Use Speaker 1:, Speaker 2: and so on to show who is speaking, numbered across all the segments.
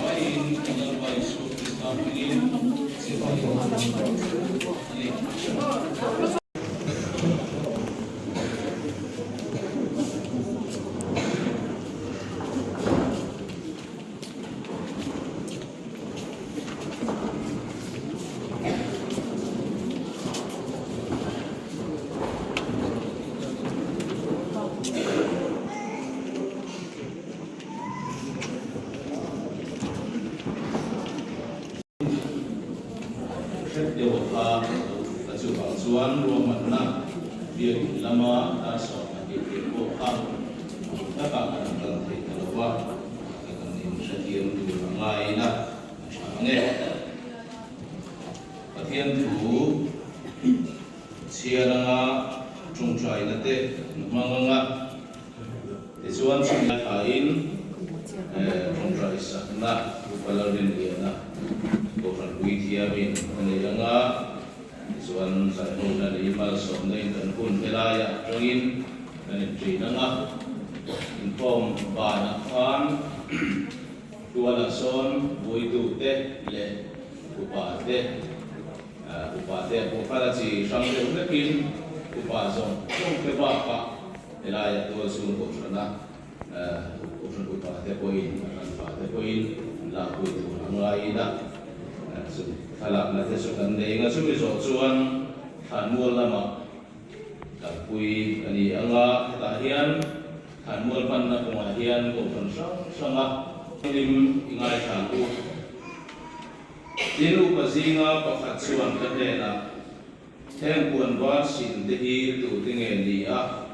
Speaker 1: zavaiin kan Lalpa Isua Krista hmingin chibai a ni. Hrep deuh kha a chuvang chuan ruahmanna biakin lama dar 12 te pawh kha takah kan kal thei ta lo va, kan inhrethiam tur a ngaiin a tha ang e. Pathian thu chhiar anga tawngtaina te an hmang anga tichuan chumi thain tawngtai sakna Upa Lalrinliana Kohhran Puithiamin a nei anga tichuan zaihmawina leh malsawmna in kan hun helaiah atangin kan inṭin anga inkhawm banah khan Tualah sawn buaitute leh upate, upate a pawh khan a chi hrang deuh hlekin upa zawng zawng te bakah helaiah tual chhung kohhrana kohhran upate pawhin a hran fate pawhin an lakpui tur a ngaiin a, chu thlalakna te chu kan nei anga chumi zawh chuan thlanmual lamah kalpui a ni anga hetah hian Thlanmual panna kawngah hian kohhran hrang hranga hlim i ngaithla ang u. Tin, upa zinga pakhat chuan ka hnenah, Heng puan var sin te hi tute nge ni a,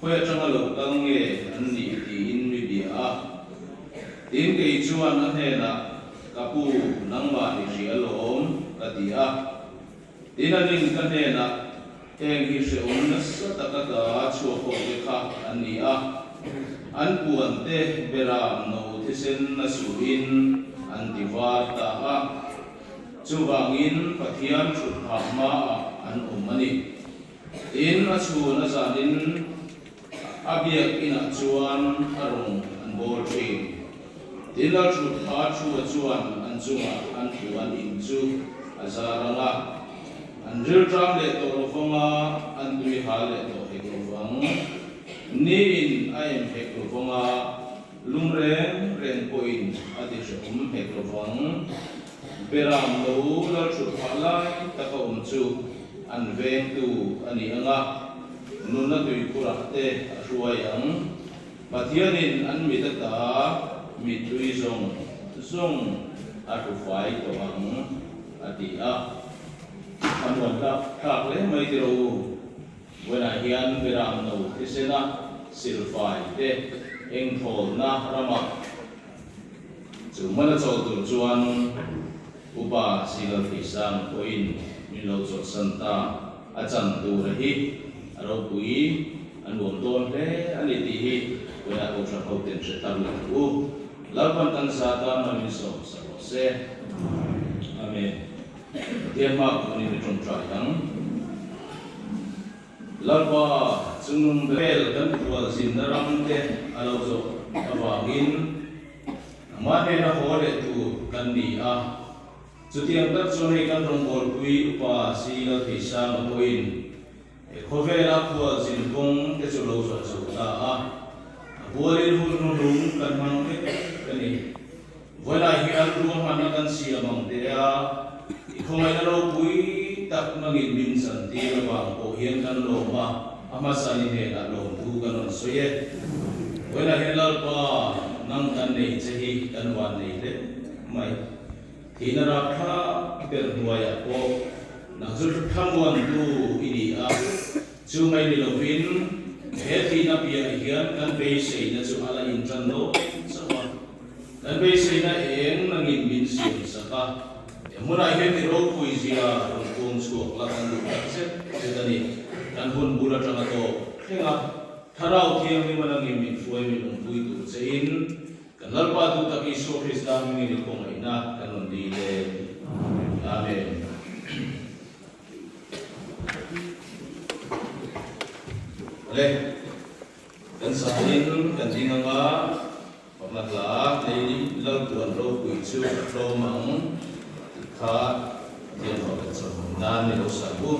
Speaker 1: khawi atanga lo kal nge an nih tiin mi bia a. Tin, kei chuan a hnenah, Ka pu, nangmah i hria alawm, ka ti a. Tin, anin ka hnenah, Heng hi hrehawm nasa taka ta chhuak ho te kha an ni a, an puan te beram no thisen a suhin an ti var ta a, chuvangin Pathian thut phah hmaah an awm a ni. Tin, a chhun a zanin a biak inah chuan a rawn an bawl thin. Tin, a thut pha thua chuan an chungah an puan in chu a zar ang a. An rilṭam leh tawh lo vang a, an tui hal leh tawh hek lo vang. Niin a em hek lo vang a, lum reng reng pawhin a ti hrehawm hek lo vang. Beram lo lal ṭhut phah lai taka awm chu an vengtu a ni ang a, nunna tuikhurah te a hruai ang. Pathianin an mit ata mittui zawng zawng a hrufai tawh ang, a ti a. A muan hlak thlak hle mai tiraw u. Vawiinah hian Beram no thisena silfai te engthawlna ramah chu hmana chawl tur chuan Upa Silaltheisang pawhin min lo chawlhsan ta. A chan tur a hi a ropui a nuam dawn hle a ni tih hi vawiinah Kohhran hoten hre thar leh ang u. Lalpan kan za tan hman min sawm sak rawh se. Amen. Pathian hma kunin i tawngtai ang. Lalpa chungnung vel kan khual zinna ram te a lo zawh avangin nangmah hnena haw leh tur kan ni a. Chutiang tak chuan hei kan rawngbawlpui upa Si Laltheisanga pawhin he khawvela khual zin kawng te chu lo zawh zo ta a, a bualin hun hnuhnung kan hmang mek a ni. Vawilah hian ruahmanna kan siam ang te a, i khawngaihna ropui tak nangin min chantir avang pawh hian kan lawm a, a hmasa ni hnenah lawmthu kan rawn sawi e. Vawilah hian Lalpa nang kan nei che hi kan van nei hle mai. Thihna rapthlak ber hnuaiah pawh nang chu thlamuantu i ni a, chu mai ni lovin he thihna piah hian kan beiseina chu a la intan dawn chauh a. Kan beiseina eng nangin min siam sak a, he hmunah hian i ropui zia rawn puang chhuak la kan duh tak zet zet a ni. Kan hun bul atanga tawp thleng a, Thlarau Thianghlima nangin min hruai min awmpui tur chein Kan Lalpa duh tak Isua Krista hmingin i khawngaihna kan rawn dil e. Amen. Awle, kan zanin kan ding anga pakhat hla Lei Lalpuan ropui chu. chu a tlawm ang tih kha Pathian rawh leh chawlhmui nan ni lo sak u.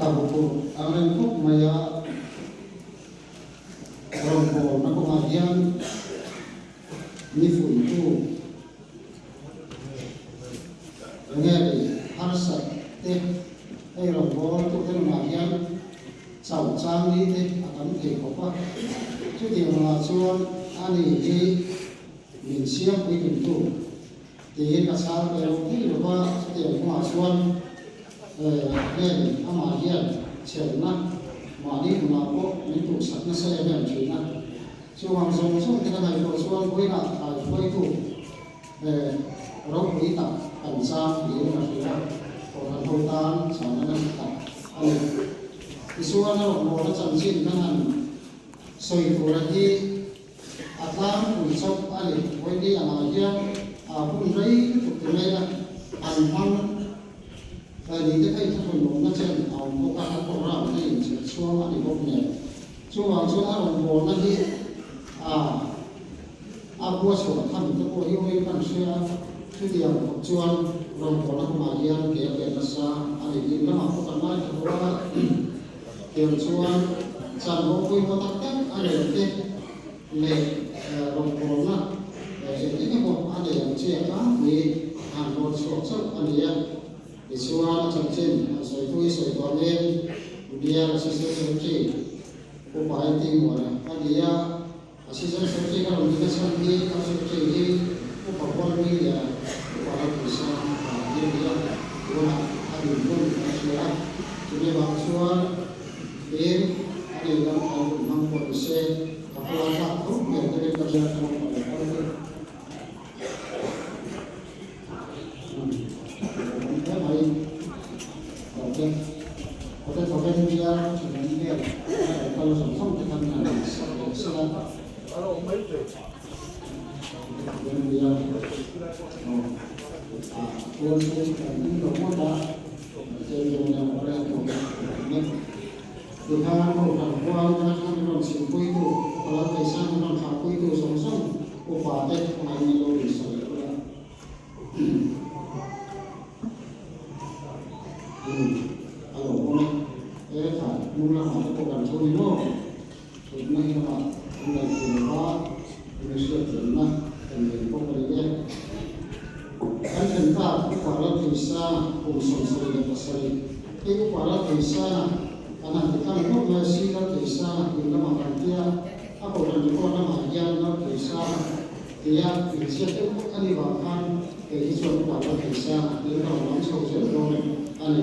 Speaker 2: Ka huphurh ang reng khawp mai a, rawngbawlna kawngah hian ni fuihtu nge leh harsat te hei rawngbawltu te nunah hian chauh chang ni te a tam thei khawp a, chutiang angah chuan ani hi min siam puitlingtu. Tiin ka chhang ve lo thei lo va, chutiang kawngah chuan heng amah hian chhelna mahni nunah pawh min tuhsak nasa em em thin a. Chuvang zawng zawng te ka ngaihtuah chuan vawiinah thlai hruaitu ropui tak kan chang tiin ka hria a, Kohhran ho tan chana nasa tak a ni. Tichuan a rawn bawlna chanchin kan han sawi tura hi A tlangpui chauh a ni. Vawiini angah hian hun rei lutuk ti mai a, an hmang ni te kha inthlahrun awmna chen a awm bawk a, an programme te inchher chhuang a ni bawk nen. Chuvang chuan a rawn bawlna hi a bua chhuah tham te pawh hi awin kan hria a, chutiang khawp chuan rawn bawlna kawngah hian ke a pen nasa a ni. Ding lamah pawh kan ngaithla tawh a. Tiang chuan chanvo pawimawh tak tak a nei te leh rawngbawlna eng eng emaw a nei ang chi a tlangpui a han rawn chhuak chauh a ni a. Tichuan a chanchin han sawi thu hi sawi tawh angin Bial Assistant Secretary Upa I Tingmuana a ni a. Assistant Secretary ka rawn ti nasa hi kan Secretary hi Upa Hualnui leh Upa Lalpuisang vang hi a ni a, tunah a dinhmun kan hria a, chumi vang chuan tin a nei lam thlai hun hmang pawh ni se, a pawh a tlak tho hmel deuhin ka hria ka rawn lo kal hi. Awm hle mai. Awte awte thawven bial thenawm vel a lo kal zawng zawng te khan han sak leh sel a. Thawven bial aw a tual chu kan hming lo ngawt a, mahse mizoram hian awre a tawk a awm e. Tikhan Kohhran hual atanga min rawn chhimpuitu, Upa Laltheisang min rawn thlahpuitu zawng zawng upa te khawngaihin an lo insawi leh ula. A lo awm e. E kha, hnung lamah te pawh kan thu ni maw? Thutna hi lamah kan ngaihtuah lo va, kan inhriattiamna kan nei bawk a ni e. Kan thlen tak Upa Laltheisanga kum 77, hei Upa Laltheisanga kan han ti tlang ngawt mai a, si Laltheisanga in lamah kan tia, a kohhran record lamah hian Laltheisanga tia inchhiat deuh bawk a nih vang khan kei hi chuan Upa Laltheisanga tiin ka rawn lam chho zel dawn a ni.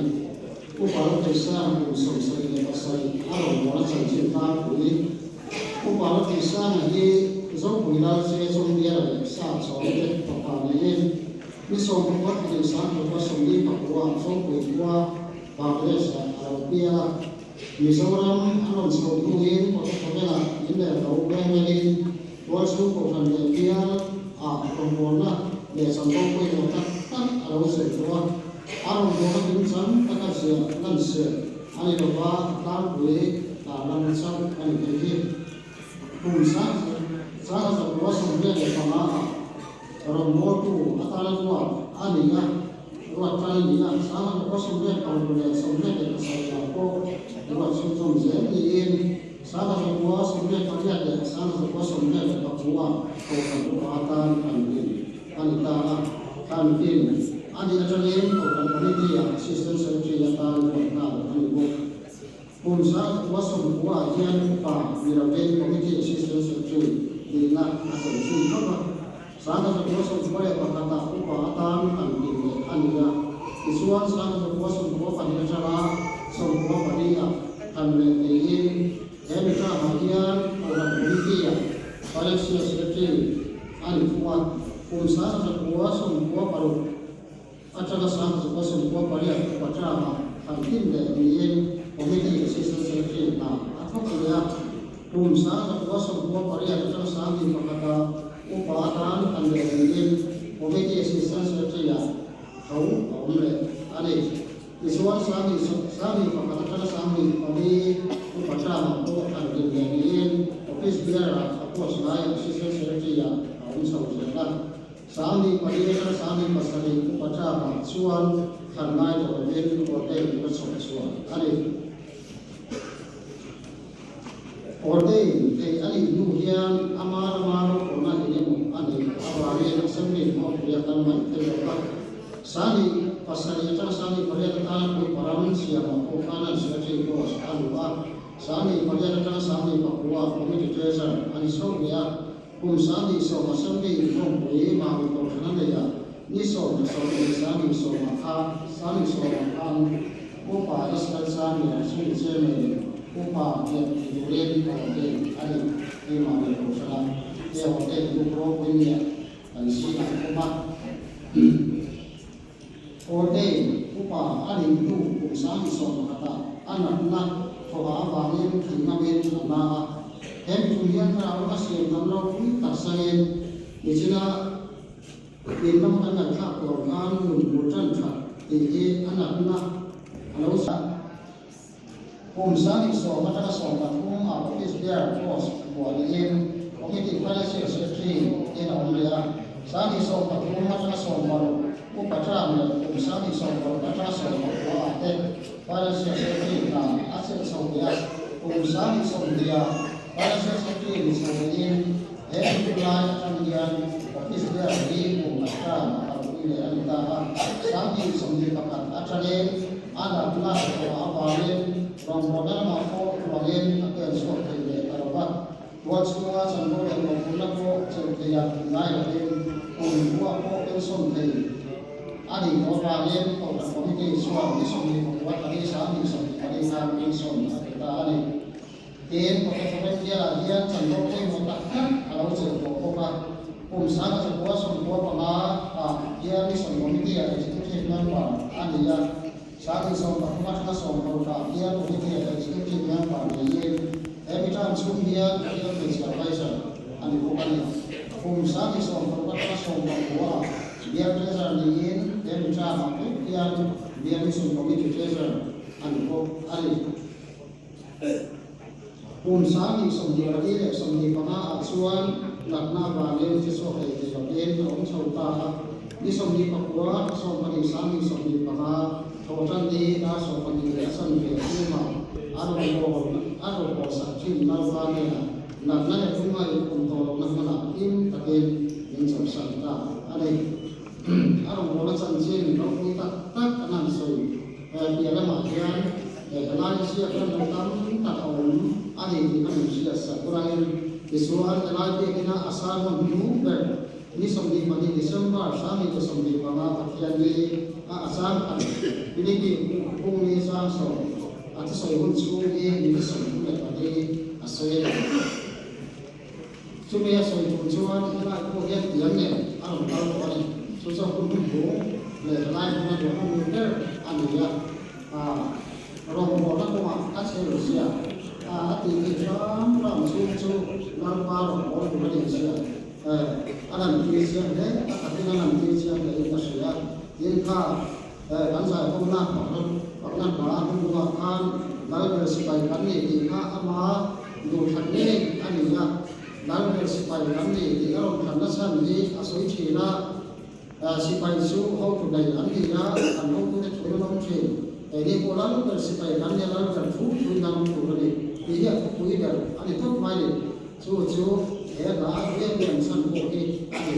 Speaker 2: Upa Laltheisanga kum 77 a rawn bawl a chanchin tlangpui. Upa Laltheisanga hi Zopui Lalche Chawngbiara leh Sa Chawngte fapa niin ni 18 thla 1949 Zopui khua Bangladesh-ah a lo piang a. Mizoram an rawn chhoh hnuin Kawthakhawvelah in leh lo vengelin Tualchhung Kohhran leh Bial ah rawngbawlna leh chanvo pawimawh tak tak a lo zir tawh a. A rawngbawlna kimchang taka ziah lan ser a ni lova, a tlangpui tarlan chauh a ni thei hi. Kum 1985 ah rawngbawltu atana ruat a ni a, ruat tan a ni a, 1967 ah pawh ruat chhunzawm zel niin 1988 leh 1989 Kohhran Upa atan an din a ni ta a, an din a nih atangin Kohhran Committee-ah Assistant Secretary atan ruat nghal a ni bawk. Kum 1990 hian Upa ni lovin Committee Assistant Secretary nihna a chelh zui thlawp a. 1991-ah Upa atan an din leh a ni a, tichuan 1994 atanga 94-ah han leh niin he mi tlangah hian Kohhran Committee-ah Financial Secretary a ni thung a. Kum 1996 atanga 1998 Upa tlangah han din leh niin Committee Assistant Secretary hna a thawk leh a. Kum 1998 atanga 2001-ah Upa atan han leh niin Committee Assistant Secretary-ah tho a awm leh a ni. Tichuan, 2001 atanga 2004 Upa term-ah pawh han din leh niin Office Bearer-ah a post laiah Assistant Secretary-ah a awm chho zel a. 2004 atanga 2007 Upa term-ah chuan thlan ngai tawh lovin ordain tura chhawp chhuah a ni. Ordain theih a nih hnu hian ama rama ropuina eng emaw a neih avangin Assembly hmawhpui a kal mai thei lo va. 27 atanga 28 atana puiparam siamah pawh Finance Secretary post a luh a, 28 atanga 29 Committee Treasurer a ni chhoh leh a. Kum 2010 Assembly inkhawmpui Mami Kohhran a neih a. Ni 12 Sanghnih sawma kha Sanghnih sawma khan Upa Israel Sanglian Sui Chairman Upa Piat ti turin a ordain a ni. Keimah leh Kohhrana he ordain tuk ropui nia kan zingah awm a. Ordain Upa a nih hnu kum Sanghnih 11ah a natna thawha avangin thih ngamin a na a. He mitum hian thlarau a siam dan ropui tak sangin nichina In lam kan ngaihthlak tur khan nun bul tan that tih hi a natna a lo sa. Kum 2010 atanga 13 ah Office Bearer post buah niin Committee Financial Secretary in a awm leh a. 2013 atanga 16 Upa term leh kum 2016 atanga 19 ah te Financial Secretary hna a chelh chho leh a. Kum 2020 ah Financial Secretary ni chho lehin He tunlai atang hian office bearer hi kum khat term a kalpui leh a ni ta a, 2021 atangin a natna tawh avangin rawngbawlna lamah pawh ruangin a pen chhuak thei leh ta lo va, tual chhunga chanvo leh mawhphurhna pawh chelh theia ngai lovin kum buah pawh pension thei a nih tawh avangin Kohhran Committee chuan ni 24 thla 2024 khan pension a pe ta a ni. Tin, Professor Rembiala hian chanvo pawimawh tak tak a lo chelh tawh bawk a. Kum 1995 ah hian Mission Committee-ah Executive Member a ni a. 2013 atanga 16 ah hian Committee-ah Executive Member niin he mi term chhung hian Bial Hmeichhe Advisor a ni bawk a ni. Kum 2016 atanga 19 ah Bial Treasurer niin he mi term-ah vek hian Bial Mission Committee Treasurer a ni bawk a ni. Kum 2024 ah chuan natna avangin thi chhuak hlei thei lovin a awm chho ta a. Ni 29 14 2025 thawh tan ni dar 12 leh a chanve chhungah a rawn a rawn haw sak thin Lalpa hnenah natna leh lungngai awm tawh lohna hmunah hlim takin min chawlhsan ta a ni. A rawn haw na chanchin ropui tak tak an han sawi. Piah lamah hian helai ziak ram lo tam tak a awm a ni tih ka min hriat sak rualin tichuan helai biakina a sermon hnu ber ni 22 December 2025 Pathian ni a a chang khat Philippi bung ni chang sawm a thusawi hun chhung hi ni 34 a sawi a ni. Chumi a sawi tur chuan helai pawh hian tiang nen a rawn kal tawh a ni. Chu chuan hun hun bung leh helai hmuna duah hun hun ber a ni a. Rawngbawlna kawngah a chhe lo zia a tih theih hram hram chhung chu Lalpa rawnbawl tur a nih zia a lantir chiang hle, a takin a lantir chiang hlein ka hria. Tin kha kan zaikhawmna pakna hla hnungah khan Lalber sipai kan ni tih kha ama Duhthlan ngei a ni a, Lalber sipai kan ni tih a rawn thlanna chhan hi a sawi thin a, sipai chu hotu nei an ni a, an hotute thuin an awm thin. Keini pawh Lalber sipai kan ni a, Lalber thu thuin an awm tur a ni tih hi a thupui ber a ni tawp mai ni. Chu chu he hla em em chhan pawh hi a ni.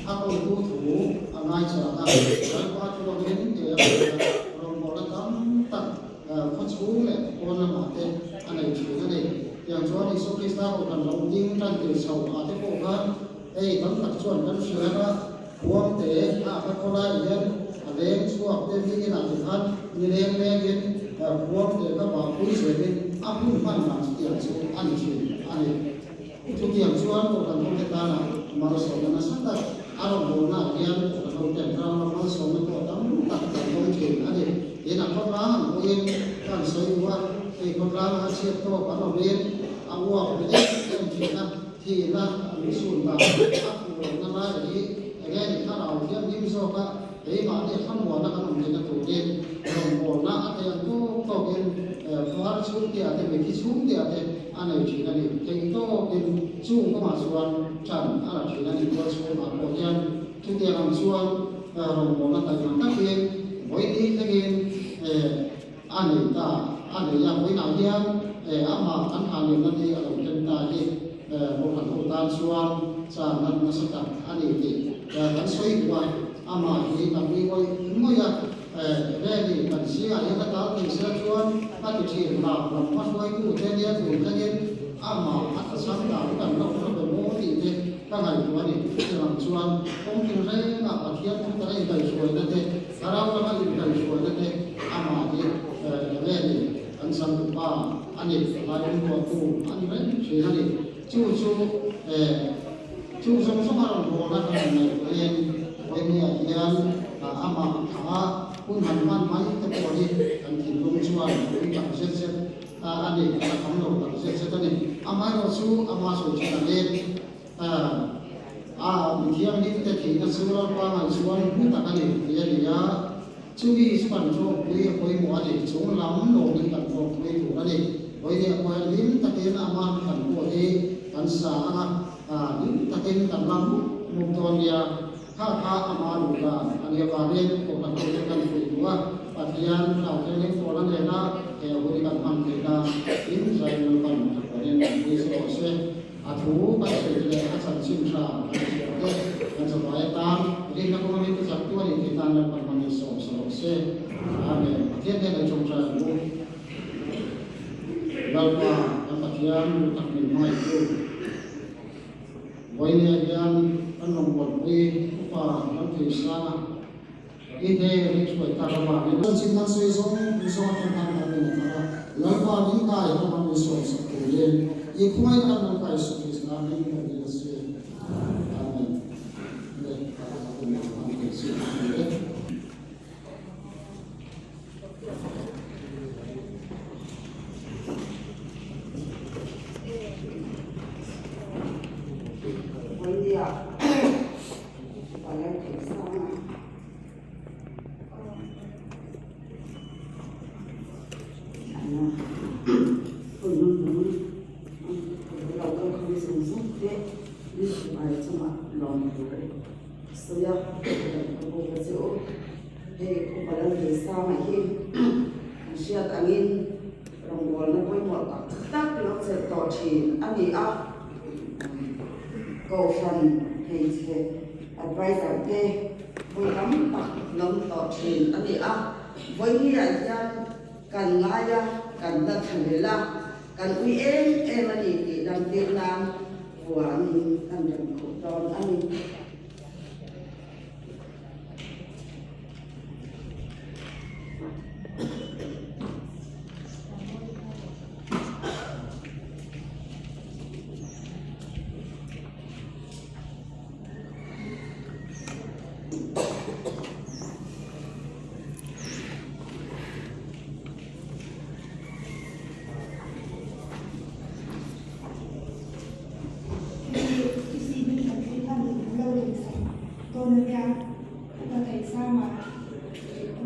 Speaker 2: A kotu thu a ngaichang a, Lalpa thu angin ke a rawn a, rawngbawlna tam tak Khaw chhung leh pawn lamah te a nei thin a ni. Tiang chuan Isua Krista ho kan lo ding tan tir chho ah te pawh khan hei tam tak chuan kan hriat a, khuang te a kha khawlai hian a leng chhuak te mi inah te khan ni leng lengin khuang te kha vahpui zelin a hun hman dan chutiang chu a ni thin a ni. Chutiang chuan Kohhran hote tana malsawmna nasa tak a rawn bawlnaah hian Kohhran hoten ram ram malsawmna pawh tam tak kan dawng thin a ni. Tin, a khawtlang ang pawhin ka han sawi duh a, hei khawtlanga a chhiat tawk an awmin a uak ve em em thin a, thihna an sun dan a fuh lohna lai hi enge ni thlarau thianghlim zawka keimahni thlamuana kan awm theihna turin rawngbawlna a thei ang tawk tawkin khawhar chhungteah te mithi chhungteah te a nei thin a ni. Theih tawkin chung kawngah chuan tan a la thin a ni. Tual chhungah pawh hian chutiang ang chuan rawngbawlna taima takin vawi thlengin a nei ta a nei a. Vawiinah hian amah kan hahliamna ni a lo thleng ta hi Kohhran ho tan chuan channa nasa tak a ni tih kan sawi duh a. Amah hi ka pi ngawih ngawih a. Reli kan zingah hian ka tal thei sela chuan a ti thin lak lam hma hruaitu te nia tun thlengin amah a tha chang dan kan la awm lo maw tih te. Ka ngaihtuah a ni. Chutiang chuan kawng tin rengah Pathian thu taka inkaihhruaina te, thlarau lama inkaihhruaina te amah hi eng nge ni kan changtupa a ni, lai ringtuahtu a ni reng thin a ni. Chu chu chu zawng zawng a rawn bawlna kan han ngaihtuahin Vawinia hian amah kha hun han hman mai te pawh hi kan thinlung chuan pui tak zet zet a ni, a la kham lo tak zet zet a ni. Amaherawh chu ama sawi thin angin a mithianghlim te thihna chu Lalpa ngaih chuan hmu tak a ni tih a ni a, chumi chu kan tlawkpui a pawimawh a ni, chung lam lawmin kan tlawkpui tur a ni. Vawinia pawh hian hlim takin ama kan pawh hi kan sa ang a, hlim takin kan lam mup mup dawn nia. Kha kha ama duh dan a nih avangin Kohhran hote kan fuih duh a, Pathian hlauhthlengin pawlna nena he hun hi kan hman theih nan in zai Lalpan thlamuanin kan pui che rawh se. A thu kan sawi leh a chanchin tha kan hria te kan zavai atan rinna kawnga min tichaktu a nih theih nan Lalpan hmangin sawm sa rawh se. Amen. Pathian hnenah i tawngtai ang u. Lalpa kan Pathian duh tak min hmangaihtu. Vawinia hian kan rawngbawlpui upa Ramtheisanga i hne ring hruai tak avangin chanchin kan sawi zawng zawng atang khan kan min a thar a, Lalpa min kai hlawm a min sawmsak turin i khawngaihna kan lo kai Isu Krista hming kan dil a si. Amen. Le ka hun a hman thei si a ni e.
Speaker 3: Hei Upa Laltheisanga hi kan hriat angin rawngbawlna pawimawh tak tak lo chelh tawh thin a ni a, Kohhran hmeichhe advisor te vawi tam tak lawm tawh thin a ni a, vawinia hian kan ngai a, kan la thla lel a, kan ui em em a ni tih lantir nan puanin kan rawn khuh dawn a ni.
Speaker 4: Dawn a nia, upa Theisanga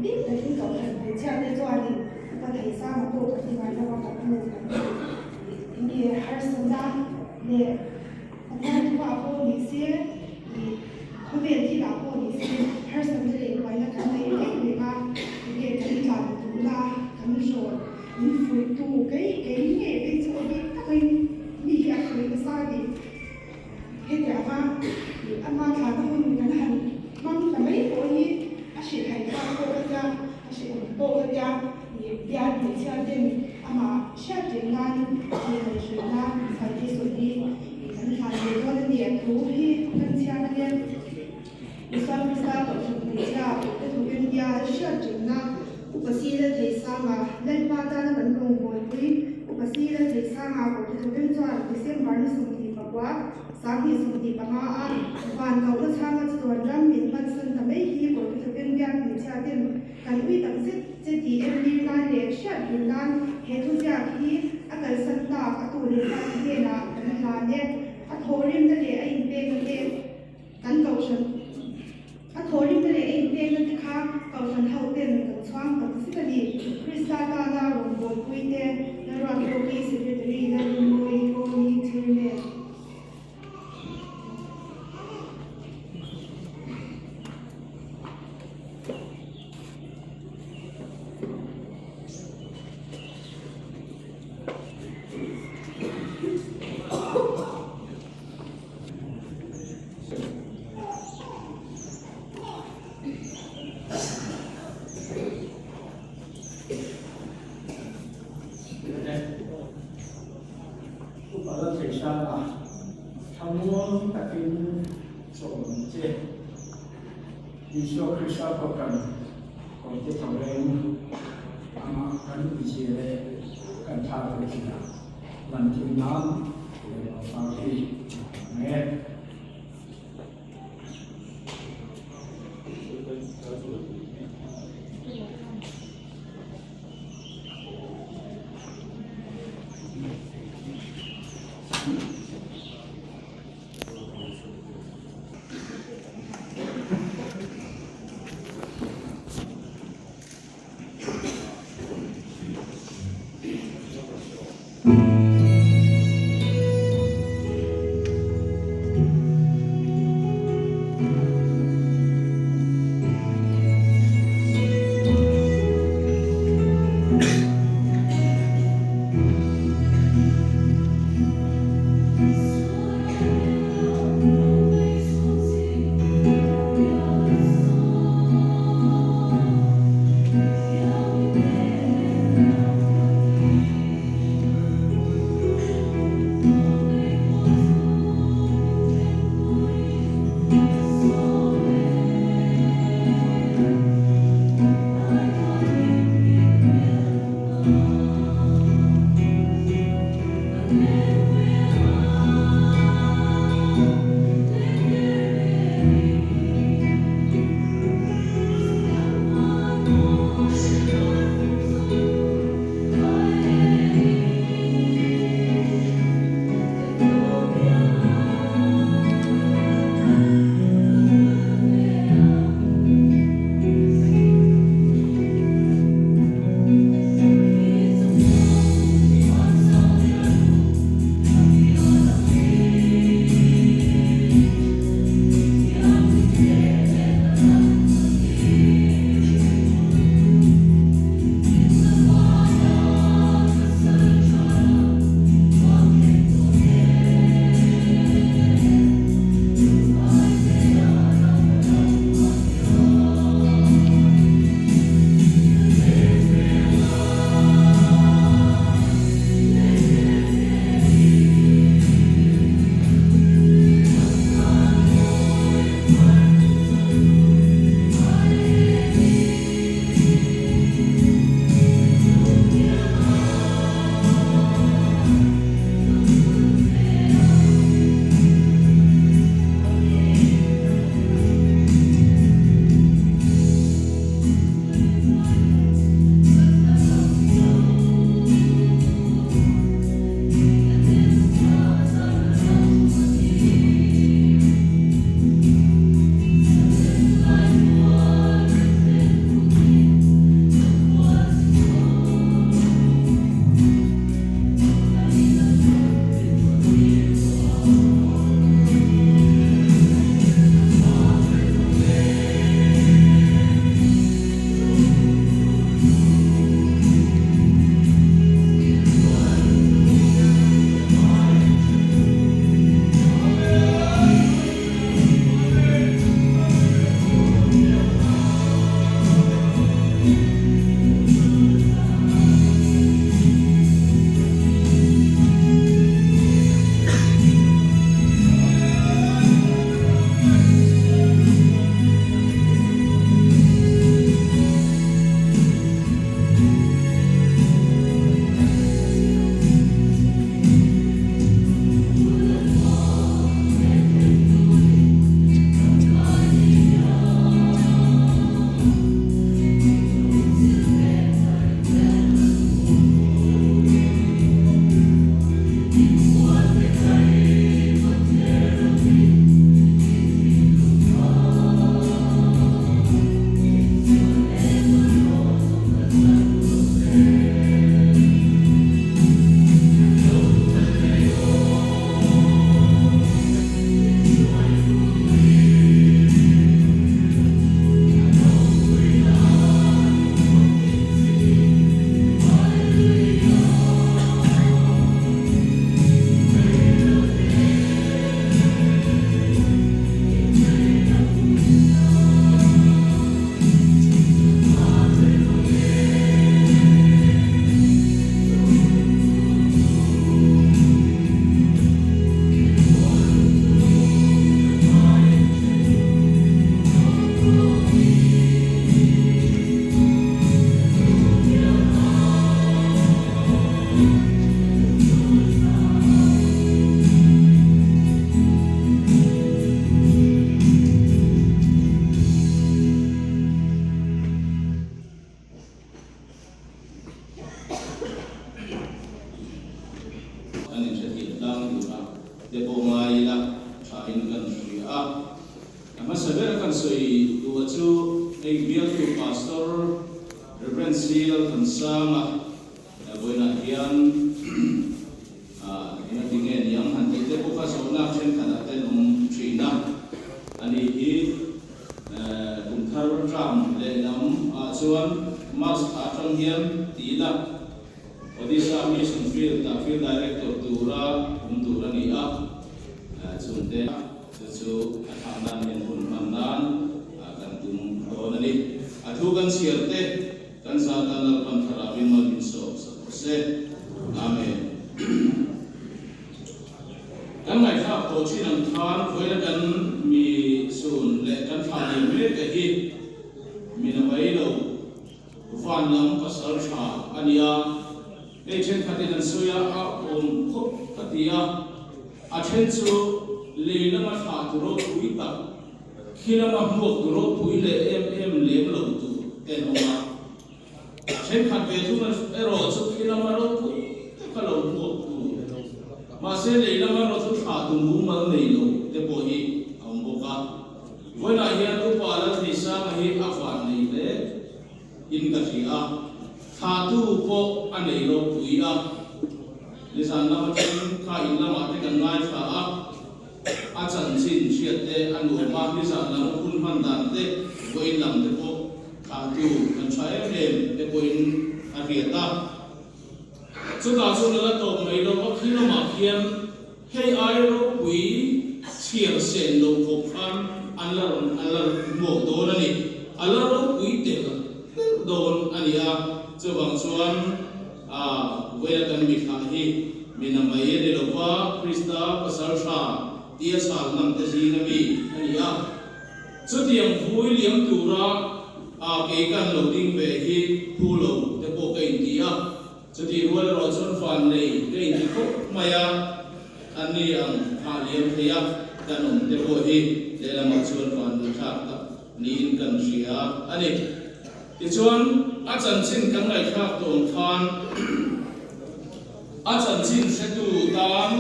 Speaker 4: bik takin kohhran hmeichhiate chuanin upa Theisanga pawh kan ti ngai lo a, kan hmu kan ti. Enge harsatna leh Pathian thuah pawh ni se, ih khawvel thilah pawh ni se harsatna leh buaina kan nei reng reng a, enge kan tlan duhna kan rawn min fuihtu kei kei ngei phei chu a bik takin mi hi a fuih nasa a ni. Hetianga ama thlahna hun kan han hmang ta mai pawh hi a hrilhhai thlak pawh ka tia, a hrehawm pawh ka tia, bial hmeichhia ten amah hriat reng nan ngaihhruihna Saite Sawlhi kan hlan ve dawn a ni. A thu hi kan chhiar a nia. Isua Krista Kohhran hmeichhia te thawkin bial hriat rengna Upa Sila Theisanga Lalpa tana kan rawngbawlpui Upa Sila Theisanga Kohhran thawkin chuan December ni 24, 2025 a van kohna chhanga chatuan ram min hmansan ta mai hi Kohhran thawkin bial hmeichhia ten kan ui tak zet che tih entir nan leh hriat reng nan he thuziak hi a kalsan tak a tu leh fate hnenah kan hlan e. A thawhrimna leh a inpekna te. Kan kohhran a thawhrimna leh a inpekna te kha kohhran ho ten kan chhuang tak zet a ni. Krista tana rawngbawlpui te, Lalruatbawki, Secretary, Lalrinmawii, Kawni, Chairman.
Speaker 5: Krista Kohhran kawrte tho reng amah kan inzir leh kan thlah tur zia lantir nan he pangpar hi a hmang e.
Speaker 1: Hei bialtu Pastor Rev. C. Lalthansanga vawiinah hian engati nge niang han tih te pawh kha zawhna thenkhatah te an awm thin a, ani hi kum thar term lehlam ah chuan March thla atang hian tiin a Odisha Mission Field ah Field Director tura awm tur a ni a, chungte chu chu a thlak nan hian hun hman nan kan tum dawn a ni. A thu kan chhiar te kan zat a Lalpan Thlarauin mal min sawm sak rawh se. Amen. Kan ngaihthlak tawh thin ang khan vawiina kan mi sun leh kan thlah liam mek a hi min a mai lo. Van lam pasal tha a ni a, hei thenkhatin an sawi a, a awm khawp ka ti a, a then chu lei lama thlah tu ropui tak, khi lama hmuak tu ropui leh em em lem lo tur te an awm a, thenkhat ve thung erawh chu khi lama ropui taka lo hmuak tu, mahse lei lama rawh chu thlah tu mumal nei lo te pawh hi a awm bawk a. Vawiinah hian Upa Laltheisanga hi a van nei hle in ka hria a, thlahtu pawh a nei ropui a. Nizan lam atangin kha in lamah te kan ngaithla a, a chanchin hriat te a nuam a, nizan lam hun hman dan te vawiin lam te pawh thlahtu kan tha em em te pawhin a hriat a. Chutah chuan a la tawp mai lo a, khi lamah khian Hei ai ropui chhiar sen lo khawp khan an la rawn an la hmuak dawn a ni. A la ropui tel tel dawn a ni a, chuvang chuan a vawiina kan mithlah hi mina mai a ni lo va, Krista pasal tha tia chhal ngam te zinga mi a ni a. Chutiang vui liam tura a kei kan lo ding ve hi phu lo te pawh ka inti a. Chutih rual erawh chuan van nei ka inti khawp mai a, an ni ang thah liam thei a kan awm te pawh hi lehlamah chuan van duh thlak tak niin kan hria a ni. Tichuan, a chanchin kan ngaihthlak tawn khan a chanchin hretu tan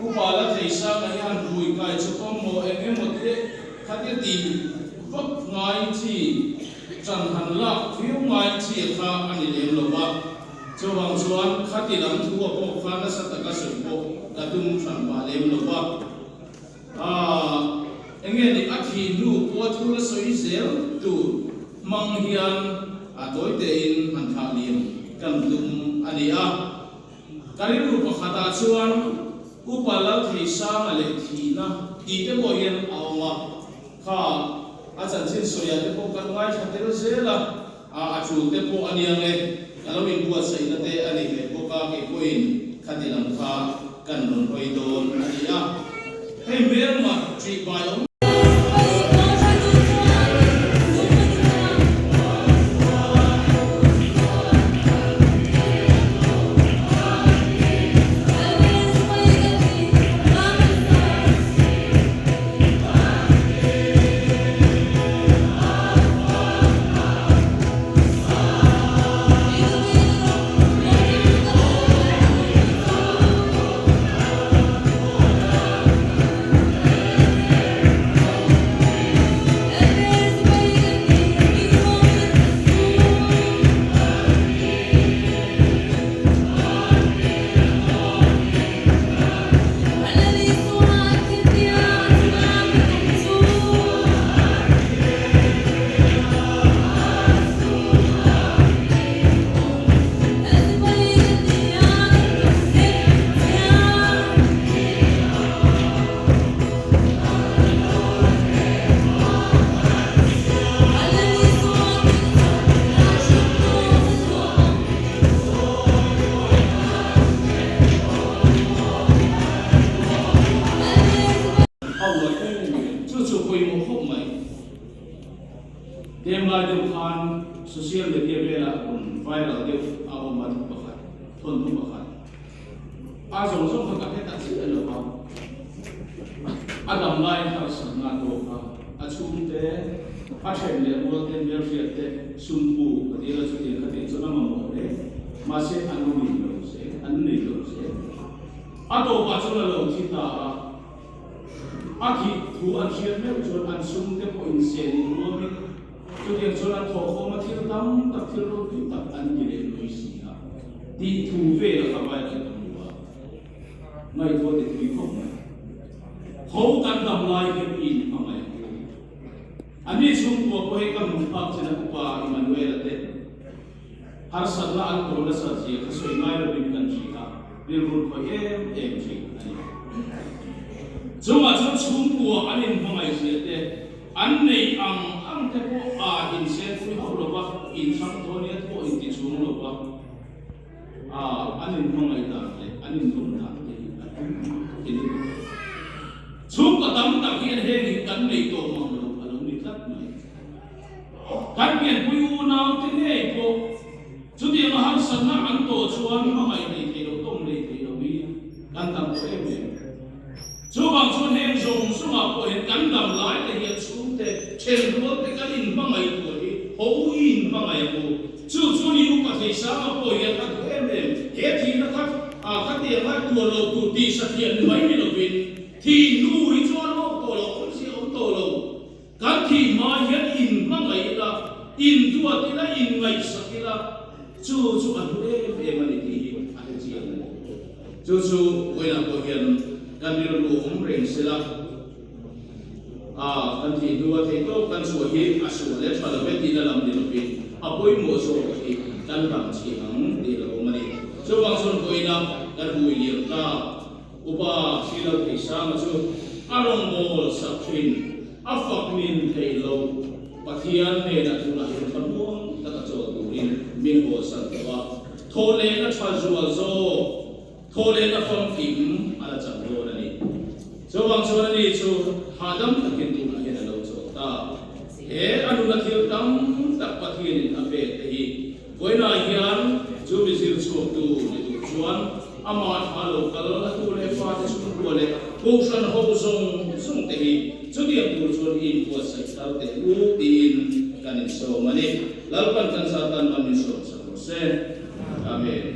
Speaker 1: Upa la thei sanga hian rui kai chu pawm maw eng emaw te khatia tih vak ngai chi Chan han lak viau ngai chi kha a ni lem lo va, chuvang chuan khati lam thu a pawh kha nasa taka sawi pawh ka tum hran pah lem lo va. Aaa, enge ni a thih hnu pawh thu la sawi zel tur hmang hian a tawi tein han thlah liam kan tum a ni a. Ka rilru pakhatah chuan Upa Laltheisanga leh thihna tih te pawh hian a awm a, kha a chanchin sawiah te pawh kan ngaithla tel zel a, a tul te pawh a nia nge, ka lo inbuatsaihna te a ni ve bawk a, kei pawhin khati lam kha kan rawn hawi dawn a ni a, hei hmelma ṭihbai awm. A uar em em, chu chu pawimawh khawp mai. Tlem lai deuh khan social media velah rawn viral deuh a awm a thu pakhat, thawnthu pakhat. A zawng zawng kha ka hre ta chiah lo a, a dam lai harsatna tawk a, a chhungte, a then leh rual te, hmelhriat te, sumpu ka ti la chutiang kha tih chuan a mamawh hle. Mahse an nei lo zel, an nei lo zel. A tawpah chuan a lo thi ta a, a thih thu an hriat meuh chuan an sum te pawh insen in rual. chuan an thawhkhawm a, thil tam tak, thil ropui tak an ti leh lui si a, tih thu vel a kha viral ka hmu a, ngaihtuah ti thui khawp mai. Ho kan dam lai hian i inhmangaih ang u. Ani chhungkua pawh hi ka hmuh phak chin a upa Emmanuel-a te harsatna an tawh nasat zia kha sawi ngai lovin kan hria a, rilru khawih em em thin a ni. Chungah chuan chhungkua an inhmangaih zia te, an neih ang ang te pawh a insenpui hauh lova, inhrang tawh nia te pawh inti chhung lova an inhmangaih dan leh an inlawm dan te hi a tum ti lutuk a. Chhungkaw tam tak hian hengin kan nei tawh mang lo a lo ni tlat mai. Kan pianpui unaute ngei pawh chutianga harsatna an tawh chuan hmangaih nei thei lo, tawng nei thei lo hi kan tam tawh em em. Chuvang chuan heng zawng zawngah pawh hian kan dam lai te hian chhungte, thenrualte kan inhmangaih tur hi haw u i inhmangaih ang u. Chu chu ni upa Theisanga pawh hian a duh em em. He thihna kha khatiang a tuar lo tur tih sathiah ni mai ni lovin thih hnu hi chuan lawk tawh lo, awmzia awm tawh lo. Kan thih hma hian inhmangaih ila, induat ila, inngaihsak ila, chu chu a hlu em em a ni tih hi a hre chiang a ni. Chu chu vawiinah pawh hian kan rilru awm reng sela, a kan thih hnua theih tawp kan chhuah hi a sual leh tha lo ve tihna lam ni lovin a pawimawh zawk hi kan ram chhi ang tih lo awm a ni. Chuvang chuan vawiinah kan hui liam ta. Upa Silo Theisanga chu a rawngbâwl sak ṭhin, a fak min theih lo. Pathian hnênah tunah hian thlamuang taka chawl tûrin min hawnsan tawh a, thawhlehna ṭha zual zawk, thawhlehna famkim a la chang dawn a ni. Chuvang chuan ani chu hahdam takin tunah hian a lo chawl ta. He a nuna thil tam tak Pathianin a pek te hi vawiinah hian chu mi zir chhuaktu ni tur chuan Amah tha lo kal a tu leh fate chhungkua leh kohhran ho zawng zawng te hi chutiang tur chuan i inbuatsaih thar teh u tiin kan insawm a ni. Lalpan kan zat tan man min sawm sak rawh se. Amen.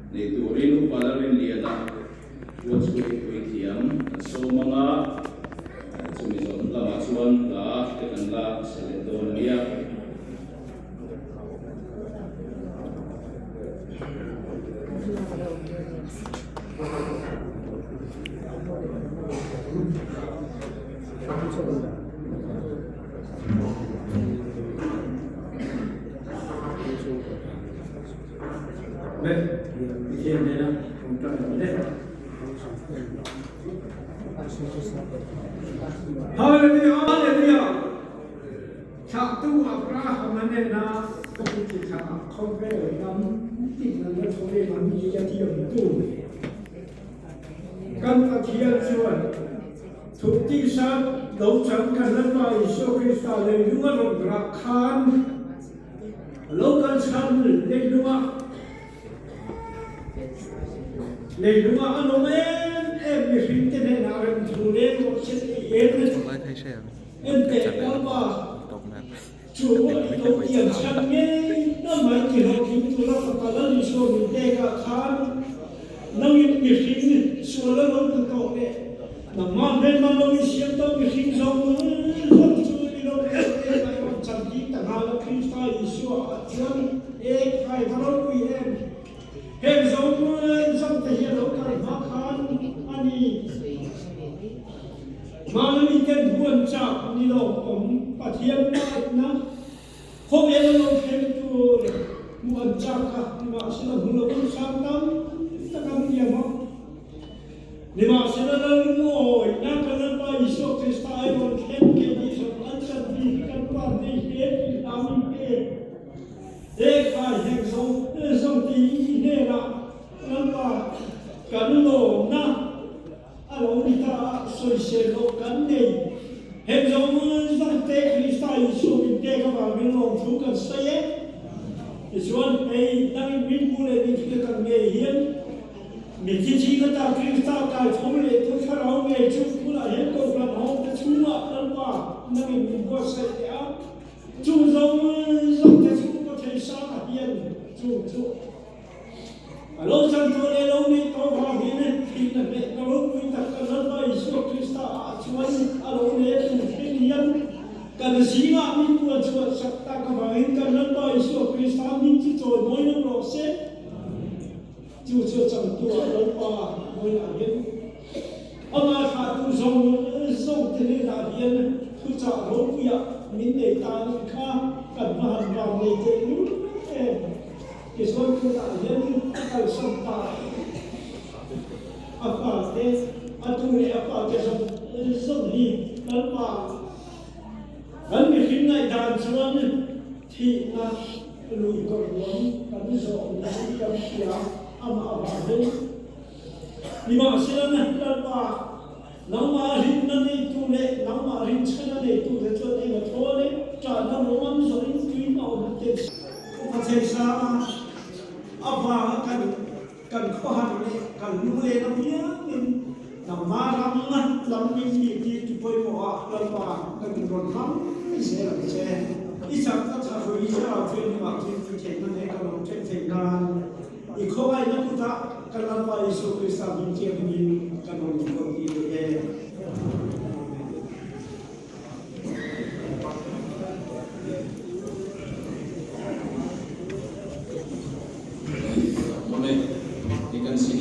Speaker 1: Nei turin Upa Lalrinliana Ruatchhuahi puithiam kan sawm ang a, chumi zawh lamah chuan hla te kan la sa leh dawn a nia.
Speaker 5: Hallelujah, hallelujah. Thlahtu Abraham a hnena ka ti chi thla khawvel ram tin an la tho em ang hi a thiamtu kan Pathian chuan Thuhtisa lo chang kan Lalpa Isua Krista leilung a rawn rah khan lo kal chhan leilunga leilunga a lawm em em mihring te hnenah remthu leng rawh se tih en en teh Lalpa chu i lo tiam chhan ngei na mai ti hlawhtling tura fapa Lal Isua min pek ah khan nangin mihring sual a lo tu tawh leh nangmah hmelma lo i siam tawh mihring zawng zawng chu i lo en em a i rawn cham bik ta nghal a Krista Isua ah chuan e khai va ropui em heng zawng zawng te hi a lo kal hma khan a ni. Mahni ten huan chak ni lo awm Pathian hmangaihna khawvel a lo thleng tur hmuh an chak a, nimahsela hmu lo in sang tam tak an liam a. Nimahsela Lalmawina kan Lalpa Isua Krista ai rawn thleng ke tih zawng an chan bik hi kan pa nei hle tih hla min pe. He khai heng zawng zawng ti i hnenah Lalpa kan lawmna A lo ni ta a, sawisel loh kan nei. Heng zawng zawng te Krista Isua min pek avangin lawmthu kan sawi e. Tichuan, hei dangin min hmu leh min hriat ang ngei hian mithi zing ata Krista kai tho leh tu thlarau ngei chu tunah hian Kohhran hawngte chhungah Lalpa nangin min buatsaih teh a. Chung zawng zawng te chu Upa Theisanga hian chung chu A lo chan tawh leh lo neih tawh vang hian thihna hnehna ropui tak kan Lalpa Isua Krista ah chuan. Amah thlahtu zawng zawngte hnenah hian thuchah ropuiah min nei ta anih kha kan va han vang nei tehlul em. Tichuan tunah hian a kalsan ta a fate, a tu leh a fate zawng zawng hi Lalpa kan mihring ngaihdan chuan thihna lui kawr ruang kan zawh niin kan hria amah avangin. Nimahsela Lalpa, nangmah rinna neitu leh nangmah rinchhana neitute chuan eng a thawn e, ṭahna ruang an zawhin tui a awm te. Upa Theisanga avanga kan kan khawhar leh kan lunglen apiangin nangmah ram lam min nih tir ti pawimawhah Lalpa kan inrawn hmang zel ang che. I chakna thahrui thlarau thianghlimah thil ti theihna nen kan awm ṭhen theih nan. I khawngaihna kutah kan Lalpa Isua Krista hming thianghlimin kan rawn inkawl ti leh e. Amen.
Speaker 1: Amen. You can see.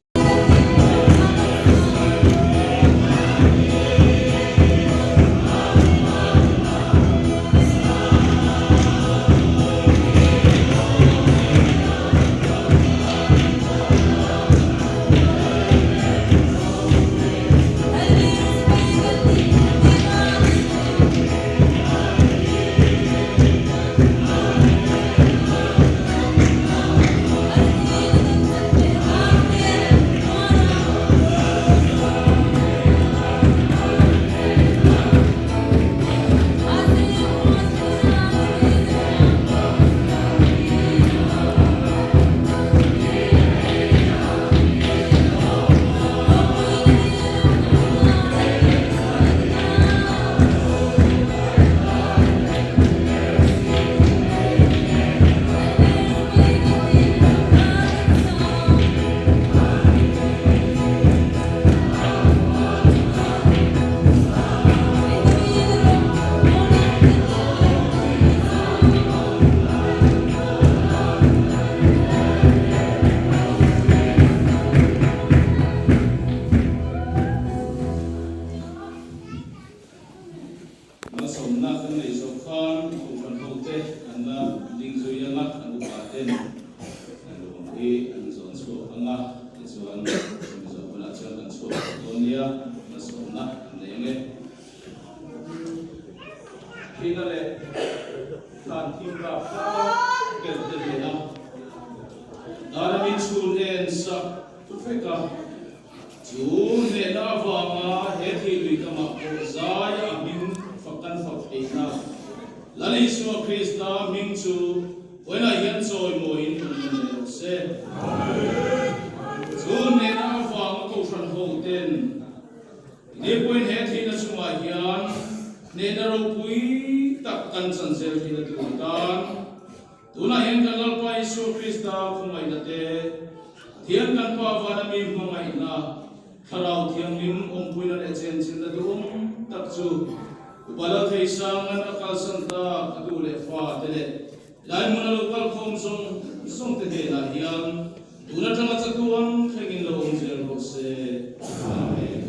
Speaker 1: Malsawmna kan nei zawh khan Kohhran hote an la ding zui ang a, an upa ten ruang hi an zawn chhuak ang a, tichuan chumi zawh hunah chuan kan chhuak tawh dawn nia, malsawmna an nei ang e. Thihna leh thlan thim rap hlak kel te hnena Dana min chhun en sak vek a. Chu hnehna avanga he thih lui kamah pawh zaia a hming fak kan fak theihna Lal Isua Krista hming chu vawiinah hian chawimawiin kan la nei lo se. Chu hnehna avanga Kohhran hoten Ni pawhin he thihna chungah hian hnehna ropui tak kan chan zel theihna tur atan Tunah hian kan Lalpa Isua Krista khawngaihna te, Pathian kan Pa vana mi hmangaihna, Thlarau Thianghlim awmpuina leh chenchilhna duhawm tak chu Upa Laltheisanga'n a kalsan tak a tu leh fa te leh lai hmuna lo kalkhawm zawng zawng te hnenah hian tun atanga chatuan thlengin lo awm zel rawh se. Amen.